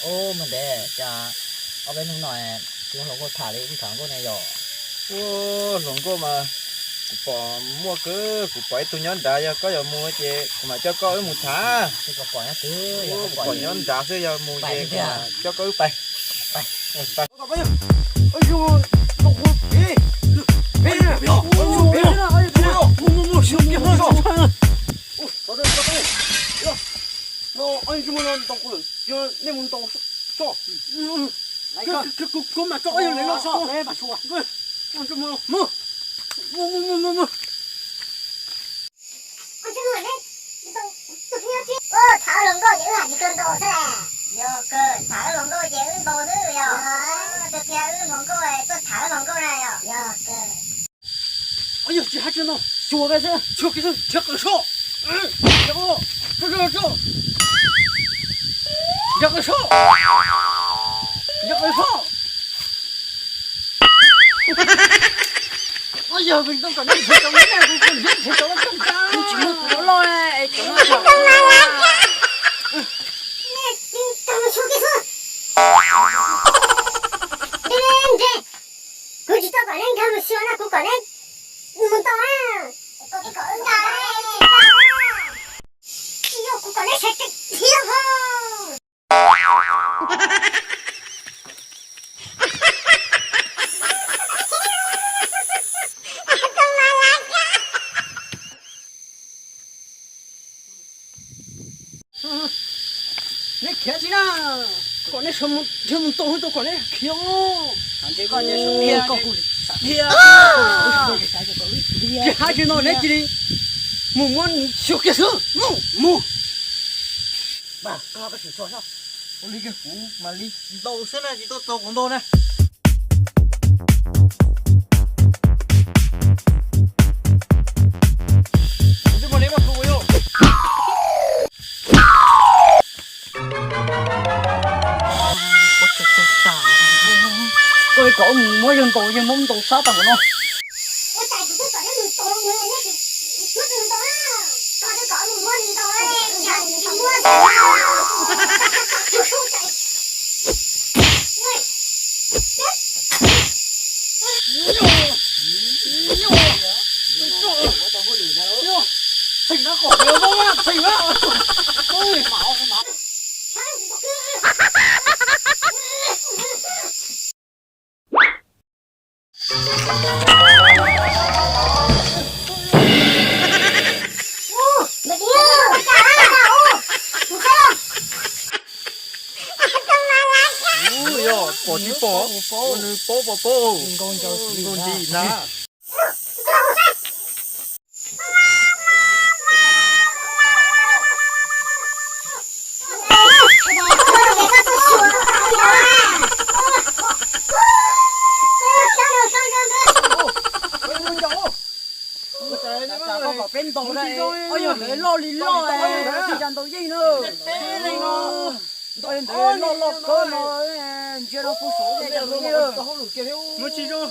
Ub, mas ntev cas ob peb hnub no tsis muaj hluas nkauj tham li, wb tham hluas nkauj ne yom? Ub, hluas nkauj mas kuv pom muaj kawg, kuv pom ib tug nyob nrad, yog koj yuav mus ces kuv mam coj koj wb mus tham. Kuv pom nyob nrad xwb, yog mus ces kuv mam coj koj wb pais. Tham hluas nkauj ces wb hais tsis tau ntaus xwb las. Yog kawg, tham hluas nkauj ces wb ntaus xwb yog. Tiag tiag wb hluas nkauj tuaj tham hluas nkauj na yog. Yog kawg. Yog tsis hais tsis no, xyuas kiag xwb, xyuas kiag xwb, nrhiav qws soj. Nrhiav qws soj. Nrhiav qws soj. Ua yog vim tau kom nej nrhiav cov me kuv, kuv nrhiav nrhiav cov loj coob coob. Kuv tsis muaj kuv loj loj, cov loj coob. Kuv tsis tau kom neb nkag mus xyuas no, kuv kom neb mus ntaus na. Tsis yog kuv kom neb sawv tsees thiab ho. Neb khiav tsis na, kom neb sawv mus nrhiav mus ntaus tau kom neb khiav. Koj kuv dhia, tsis hais tsis no neb cia li mus muab xyuas kiag xwb. Mus, mus. Ua li kiag kuv mam li ntaus xwb na, tsis tau txaus kuv ntaus na. Kuv twb muaj li muaj tus yog. Koj kom muab yawg ntaus, yawg muab ntaus sab tag npaum no. Txheem na, qhov no txheem na. Yog pom tsis pom, nws paub pom paub, nkaus nti na. Peb ntaus na, ob yawg ntawd loj li loj, tsis cas ntaus yeej na. Ob yawg ntawd loj loj kawg no, ntsia no kuj sav, tsis cas ntaus yeej. Muaj tsis zoo,